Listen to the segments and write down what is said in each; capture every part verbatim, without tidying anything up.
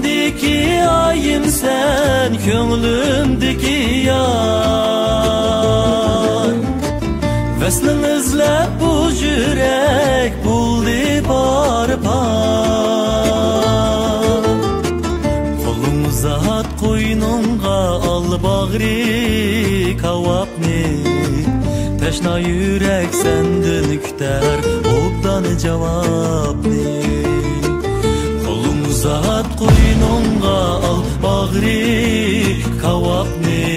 ئىككى ئايىم سەن كۆڭلۈمدىكى يار، ۋەسلىڭ ئىزلەپ بۇ يۈرەك بولدى پار-پار. قولۇڭ ئۇزات قوينۇڭغا، ئال باغرى كاۋاپنى، تەشنا يۈرەك سەندىن كۈتەر ئوبدان جاۋابنى. قولۇڭ ئۇزات قوينۇڭغا، ئال باغرى كاۋاپنى،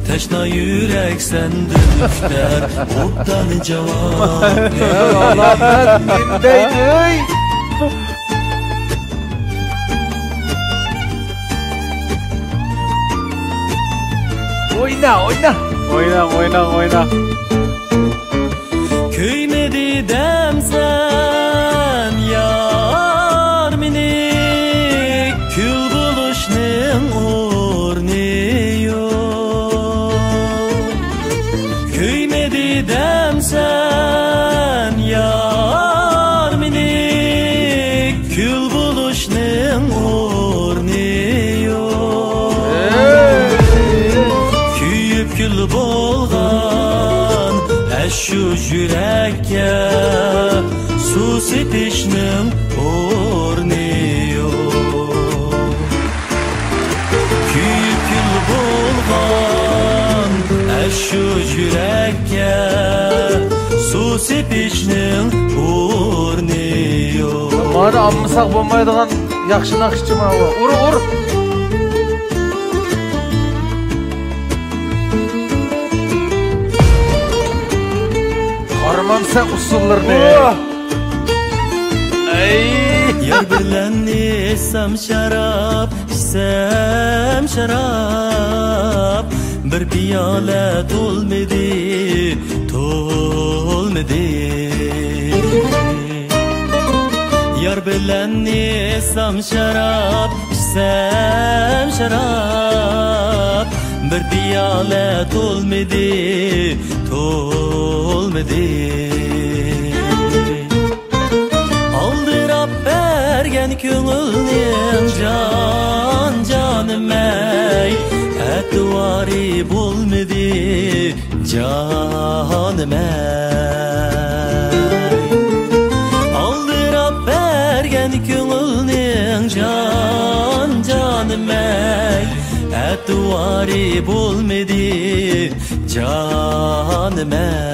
تەشنا يۈرەك سەندىن كۈتەر ئوبدان جاۋابنى. ئاللاھ، نېمە دەيدۇ؟ ئوينا، ئوينا. ئوينا، ئوينا، ئوينا. كۆيمىدى دەمسەن يار مېنى، كۈل بولۇشنىڭ ئورنى يوق. كۆيمىدى دەمسەن يار مېنى، كۈل بولۇشنىڭ ئورنى يوق. كۆيۈپ كۈل بولغان ئەشۇ يۈرەككە سۇ سېپىشنىڭ ئورنى يوق. كۈيۈپ كۈل بولغان ئەشۇ يۈرەككە سۇ سېپىشنىڭ ئورنى يوق. مانا ئالمىساق بولمايدىغان ياخشى ناخشىچى ماۋۇ. ئۇر، ئۇر. قارىمامسەن ئۇسسۇللىرىنى. ئۇ! ئەي! يار بىلەن ئىچسەم شاراب، ئىچسەم شاراب، بىر پىيالە تولمىدى، تولمىدى. يار بىلەن ئىچسەم شاراب، ئىچسەم شاراب، بىر پىيالە تولمىدى، تولمىدى. ئالدىراپ بەرگەن كۆڭۈلنىڭ جان جانىمەي، ئەتىۋارى بولمىدى جانىمەي. ئالدىراپ بەرگەن كۆڭۈلنىڭ جان جانىمەي، ئەتىۋارى بولمىدى جانىمەي.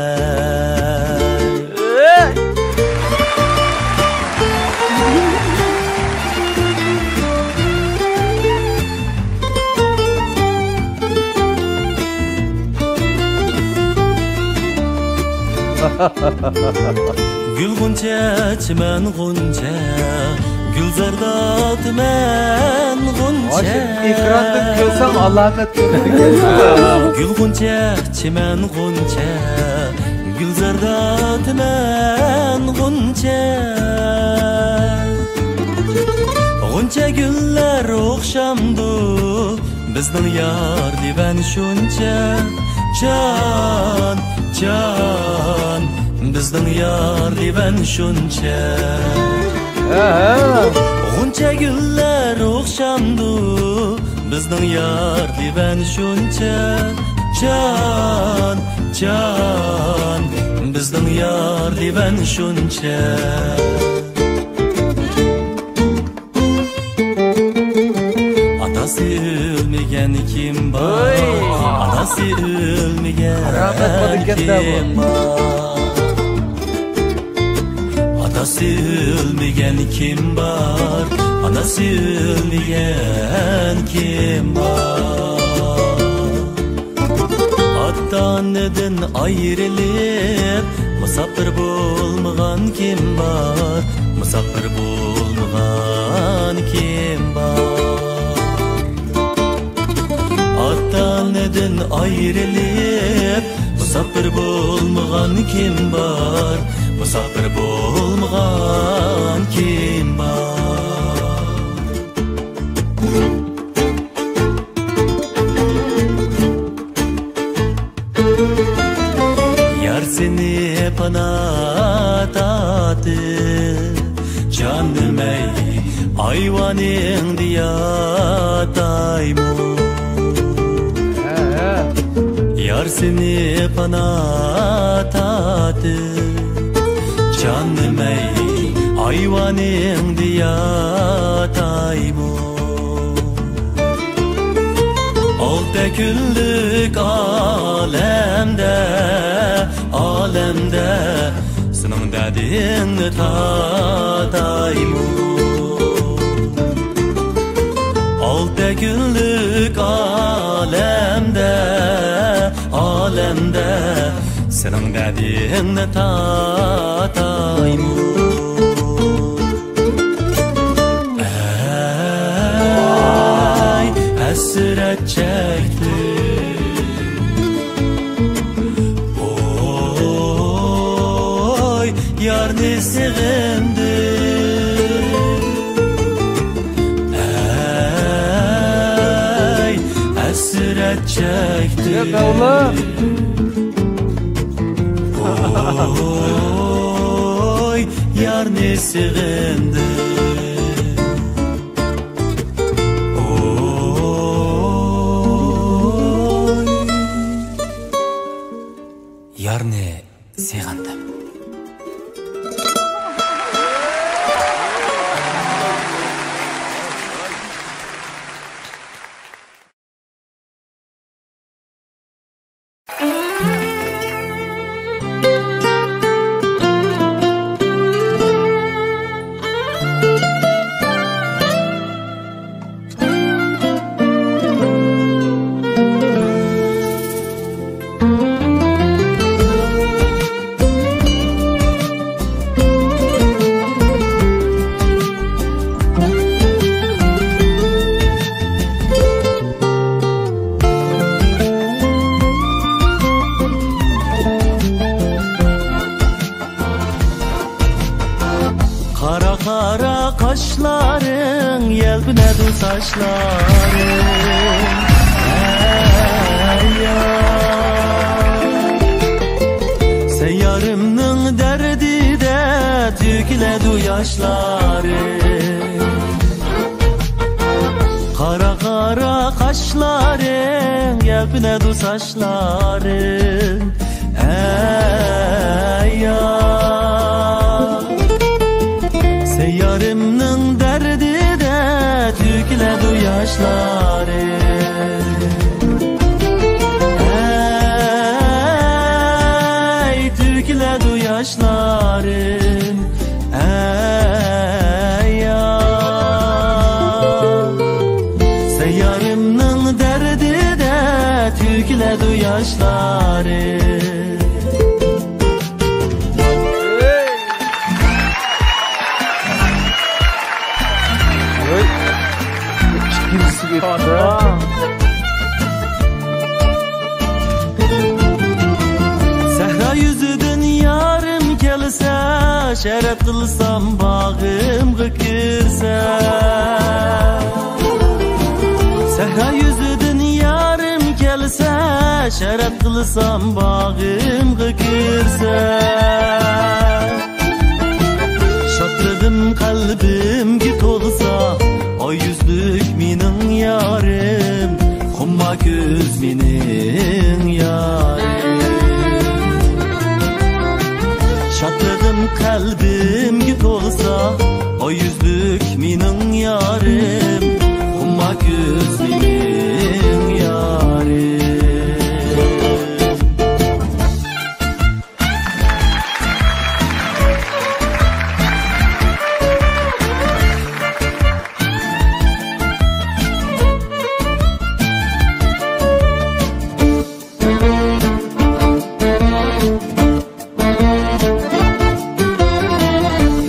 گۈل غۇنچە، چىمەن غۇنچە، گۈلزاردا تۈمەن غۇنچە. ئاشۇ ئېكراندىن كۆرسەڭ ئالامەت كۆرىدىكەنسەن. گۈل غۇنچە، چىمەن غۇنچە، گۈلزاردا تۈمەن غۇنچە. غۇنچە گۈللەر ئوخشامدۇ بىزنىڭ يار دىۋان شۇنچە؟ جان، جان، بىزنىڭ يار دىۋان شۇنچە. ھە، ھە. غۇنچە گۈللەر ئوخشامدۇ بىزنىڭ يار دىۋان شۇنچە؟ جان، جان، بىزنىڭ يار دىۋان شۇنچە. ئاتاسى ئۆلمىگەن كىم بار؟ ھوي! ئاناسى ئۆلمىگەن كىم بار؟ ئاتاسى ئۆلمىگەن كىم بار؟ ئاناسى ئۆلمىگەن كىم بار؟ ئاتا-ئانىدىن ئايرىلىپ، مۇساپىر بولمىغان كىم بار؟ مۇساپىر بولمىغان كىم بار؟ ئاتا-ئانىدىن ئايرىلىپ، مۇساپىر بولمىغان كىم بار؟ مۇساپىر بولمىغان كىم بار؟ يار سېنى پانا تارتىپ، جانىم ئەي، ئايۋانىڭدا ياتايمۇ؟ يار سېنى پانا تارتىپ، جانىم ئەي، ئايۋانىڭدا ياتايمۇ؟ ئالتە كۈنلۈك ئالەمدە، ئالەمدە سېنىڭ دەردىڭنى تارتايمۇ؟ ئالتە كۈنلۈك ئالەمدە، ئالەمدە سېنىڭ دەردىڭنى تارتايمۇ؟ ئەي، ھەسرەت چەكتىم. ئوي، يارنى سېغىندىم. ئەي، ھەسرەت چەكتىم. يا داۋلا. ئوي، يارنى سېغىندىم. ئوي، يارنى سېغىندىم. قارا قارا قاشلارىڭ، يەلپۈنەدۇ ساچلارىڭ. ھەي يار، سەن يارىمنىڭ دەردىدە تۆكۈلەدۇ ياشلىرىڭ. قارا قارا قاشلارىڭ، يەلپۈنەدۇ ساچلىرىڭ. ئەي يار، سەن يارىمنىڭ دەردىدە تۆكۈلەدۇ ياشلىرىڭ. ئەي، تۆكۈلەدۇ ياشلىرىڭ. ئەي يار، سەن يارىمنىڭ دەردىدە تۆكۈلەدۇ ياشلىرىڭ. ۋاي. ئىككىنچىسىگە يەتتى. سەھرا يۈزىدىن يارىم كەلسە، شەرەت قىلسام باغىمغا كىرسە. سەھرا يۈزىدىن يارىم كەلسە، شەرەت قىلسام باغىمغا كىرسە. شادلىقىم قەلبىمگە تولسا، ئاي يۈزلۈك مېنىڭ يارىم، خۇمار كۆز مېنىڭ يارىم. شادلىقىم قەلبىمگە تولسا، ئاي يۈزلۈك مېنىڭ يارىم، خۇمار كۆز مېنىڭ يارىم.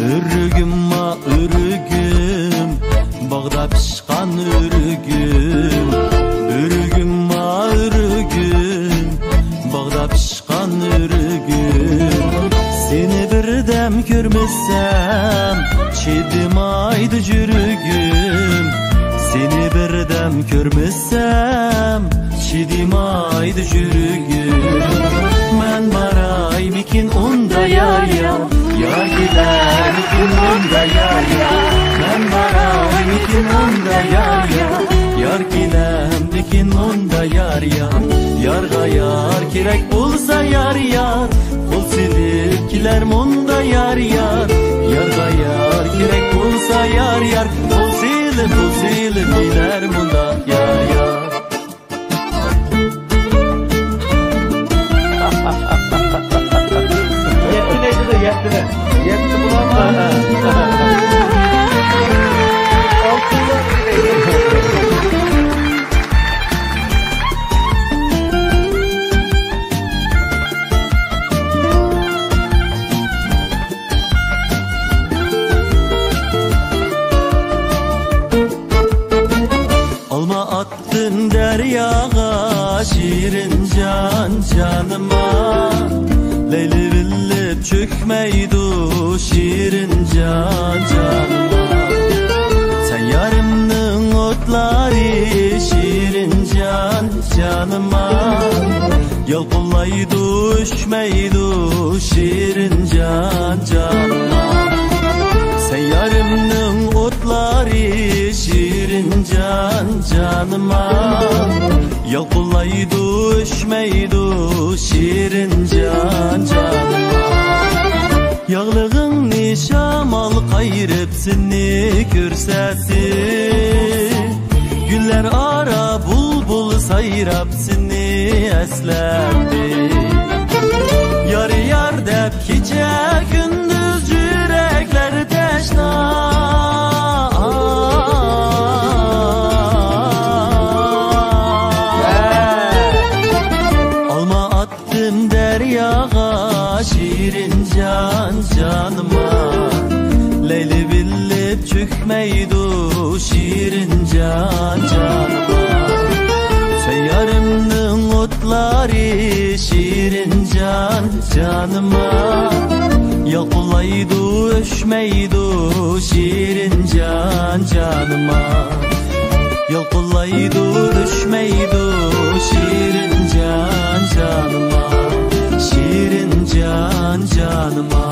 ئۆرۈگۈم ما ئۆرۈگۈم، باغدا پىشقان ئۆرۈگۈم. ئۆرۈگۈم ما ئۆرۈگۈم، باغدا پىشقان ئۆرۈگۈم. سېنى بىردەم كۆرمىسەم، چىدىمايدۇ يۈرىكىم. سېنى بىردەم كۆرمىسەم، چىدىمايدۇ يۈرىكىم. مەن بارايمىكىن ئۇندا يار يا، يار كېلەمدىكىن مۇندا يار، يار، مەن بارايمىكىن مۇندا يار، يار، يار كېلەمدىكىن مۇندا يار، يار، يارغا يار كېرەك بولسا يار، يار، قول سېلىپ كېلەر مۇندا يار، يار، يارغا يار كېرەك بولسا يار، يار، قول سېلىپ، قول سېلىپ كېلەر مۇندا يار، يار. يەتتىنى ئېيتىدۇ، يەتتىنى. يەتتە بولالمايدۇ. ئالتە بولالمايدۇ. ئالما ئاتتىم دەرياغا، شېرىنجان جانىما. لەيلى بىلىپ چۆكمەيدۇ، شېرىنجان جانىما. سەن يارىمنىڭ ئوتلىرى، شېرىنجان جانىما. يالقۇنلايدۇ، ئۆچمەيدۇ، شېرىنجان جانىما. سەن يارىمنىڭ ئوتلىرى، شېرىنجان جانىما. يالقۇنلايدۇ، ئۆچمەيدۇ، شېرىنجان جانىما. ياغلىغىڭنى شامال قايرىپ سېنى كۆرسەتتى. گۈللەر ئارا بۇلبۇل سايراپ سېنى ئەسلەتتى. يار، يار دەپ كېچە كۈندۈز يۈرەكلەر تەشنا. ئالما ئاتتىم دەرياغا، شېرىنجان جانىما. لەيلى بىلىپ چۆكمەيدۇ، شېرىنجان جانىما. سەن يارىمنىڭ ئوتلىرى، شېرىنجان جانىما. يالقۇنلايدۇ، ئۆچمەيدۇ، شېرىنجان جانىما. يالقۇنلايدۇ، ئۆچمەيدۇ، شېرىنجان جانىما، شېرىنجان جانىما.